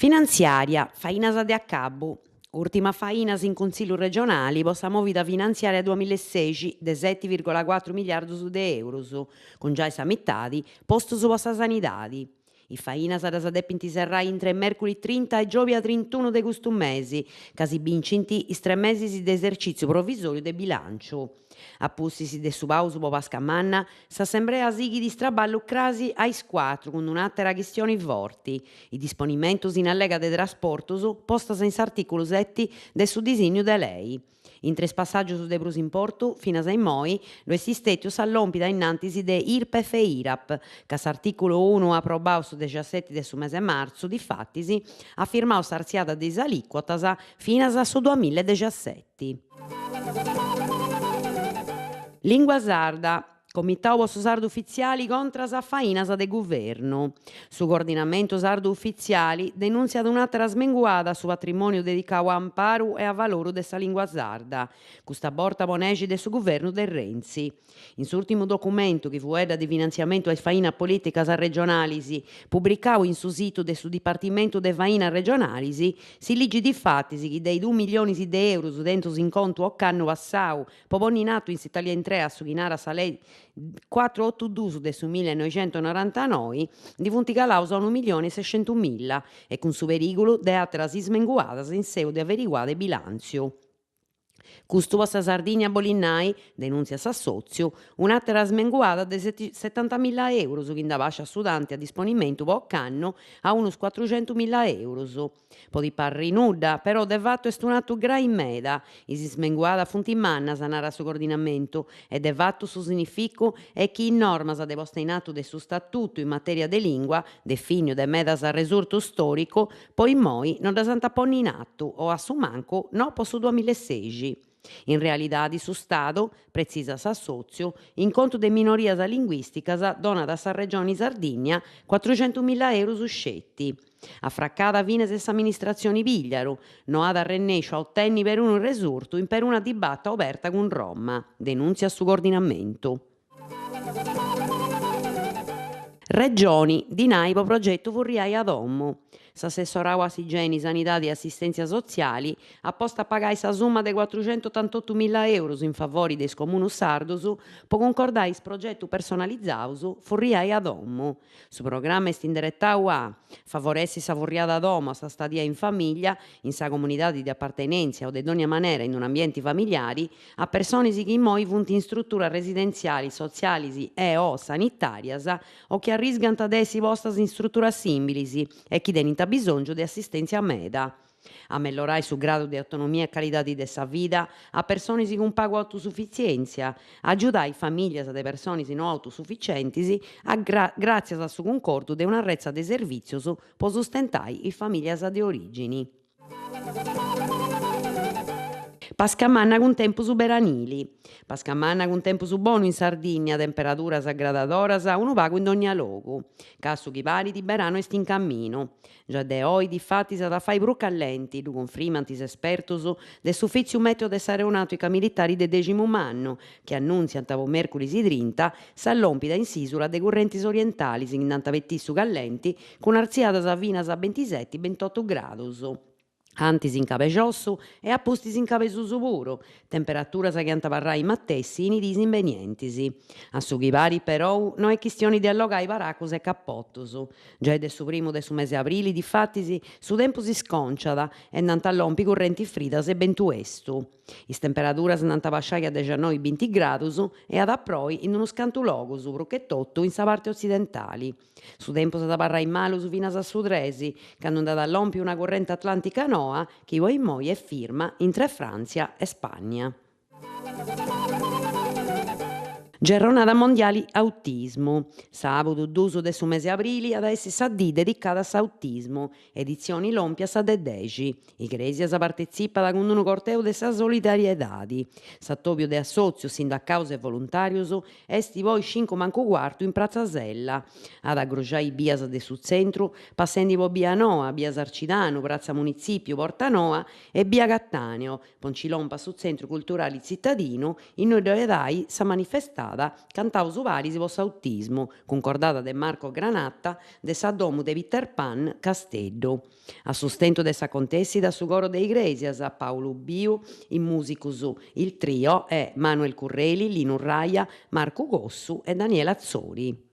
Finantziària, fainas de acabbu. Ùrtimas fainas in Consillu regionali po sa mòvida finantziària duamilla e sexi de seti virgola cuatru miliardus de eurus, cun giai sa mitadi postus po sa sanidadi. Is fainas ddas depint serrai intre mèrcuris trinta e giòbia trintunu de custu mesi, ca si bincint is tres mesis de esercìtziu provisòriu de bilànciu. A pustis de su pàusu po Pasca Manna, s'Assembrea sighit is traballus crasi a is cuatru cun un'àtera chistioni forti, is disponimentus in allega de trasportus postas in s'artìculu seti de su disignu de lei. Intre is passàgius de prus importu, finas a immoi, ddu est stètiu sa lòmpida innantis de Irpef e Irap, ca s'artìculu unu aprobau su dexaseti de su mese martzu, difatis, at firmau s'artziada de is alìcuotas finas a su duamilla e dexaseti. Lìngua sarda, Comitau po su sardu ufitziali contras a fainas de guvernu. Su Coordinamentu Sardu Ufitziali denùntziat un'àtera smenguada a su patrimòniu dedicau a amparu e avaloru de sa lìngua sarda, custa borta po nexi de su guvernu de Renzi. In s'ùrtimu documentu chi fueddat de finantziamentu a is fainas polìticas regionalis, publicau in su situ de su Dipartimentu de Fainas Regionalis, si ligit difatis chi de is duus millionis de eurus tentus in contu ocannu passau po ponni in atu in s'Italia intrea su chi narat sa lei cuatru otu duus de su millenoixentonorantanoi, ndi funt calaus a unu millioni e sescentumilla e cun su perìgulu de àteras ismenguadas in seu de averiguada de bilàntziu. Custu po sa Sardigna bolit nai, denùntziat s'assòtziu, un'àtera smenguada de setantamilla eurus chi nd'abàsciat su tanti a disponimentu po ocannu a unus cuatruxentumilla eurus. Podit parri nudda, però de fatu est un'atu grai meda, is smenguadas funt mannas, narat su coordinamentu, e de fatu su significu est chi is normas de posta in atu de su statutu in matèria de lìngua, definiu de medas arresurtu stòricu, po immoi no ddas ant a ponni in atu o a su mancu no po su duamilla e sexi. In realidadi su Stadu, pretzisat s'assòtziu, in contu de minorias linguìsticas donat a sa Regioni Sardigna cuatruxentumilla eurus sceti. Afracada finas s'amministratzioni Pigliaru, no at arrennèsciu a otenni perunu resurtu in peruna dibata oberta cun Roma, denùntziat su coordinamentu. Regioni, dinai po progetu Furriai a domu. S'assessorau a s'igieni, sanidadi e assistèntzia sotziali at postu a pagai sa summa de cuatruxentuotantotumilla eurus in favori de is comunus sardus po cuncordai is progetus personalizaus Furriai a domu. Su programma est inderetau a favoressi sa furriada a domu a sa stadia in famìllia, in sa comunidadi de apartenèntzia o de dònnia manera in un'ambienti familiari, a personis chi immoi funt in struturas residentzialis, sotzialis e o sanitàrias o chi arriscant de essi postas in struturas sìmbilis e chi tenint abisòngiu de assistèntzia meda. A mellorai su gradu de autonomia e calidadi de sa vida a personis cun pagu autosufitzièntzia, a agiudai famìllias de personis no autosuficientis a gràtzias a su cuncordu de una retza de servìtzios po sustentai is famìllias de orìgini. Pasca Manna cun tempus beranili. Pasca Manna cun tempus bonu in Sardigna, temperaduras agradadoras unu pagu in dònnia logu. Ca a su chi parit beranu est in caminu. Già de oi difatis at a fai prus callenti, ddu cunfrimant is espertus de s'Ufìtziu Mèteo de s'Aeronàutica Militari de Deximumannu, chi annùntziant po mèrcuris trinta sa lòmpida in s'ìsula de currentis orientalis chi nd'ant a betì su callenti cun artziadas finas a bintiseti-bintotu gradus. Antis in Cabejossu e a pustis in Cabesusu puru, temperaturas chi ant a abarrai matessi in is diis imbenientis. A su chi parit perou no est chistioni de allogai paracus e capotus. Giai de su primu de su mese abrili difatis su tempus iscònciat e nd'ant a lompi currentis fridas e bentu estu. Is temperaduras nd'ant a abasciai a dexannoi-binti gradus e at a proi in unus cantu logus, pruchetotu in sa parti otzidentali. Su tempus at a abarrai malus finas a su tres, candu nd'at a lompi una currenti atlàntica noa chi po immoi est firma intre Fràntzia e Spànnia. Gerronada mondiali autismu. Sàbudu duus de su mesi abrili at a essi sa dì dedicada a s'autismu, editzioni lòmpia sa de dexi. Igrèsias partetzipat cun unu corteu de sa solidariedadi. S'atòbiu de assòtzius, sindacaus e voluntàrius est po is cincu mancu cuartu in Pratza Sella. At a gruxai is bias de su tzentru passendi po bia Noa, bia Sarcidanu, Pratza Munitzìpiu, Porta Noa e bia Cattaneo, po nci lompi a su tzentru culturali tzitadinu, innui ddoi at ai sa manifestada. passada, Cantaus paris po s'autismu, cuncordada de Marco Granata de sa domu de Peter Pan Casteddu. A sustentu de s'acontèssida su coro de Igrèsias, Pàulu Biu, is mùsicus Il Trio e Manuel Curreli, Linu Raia, Marcu Cossu e Daniela Atzori.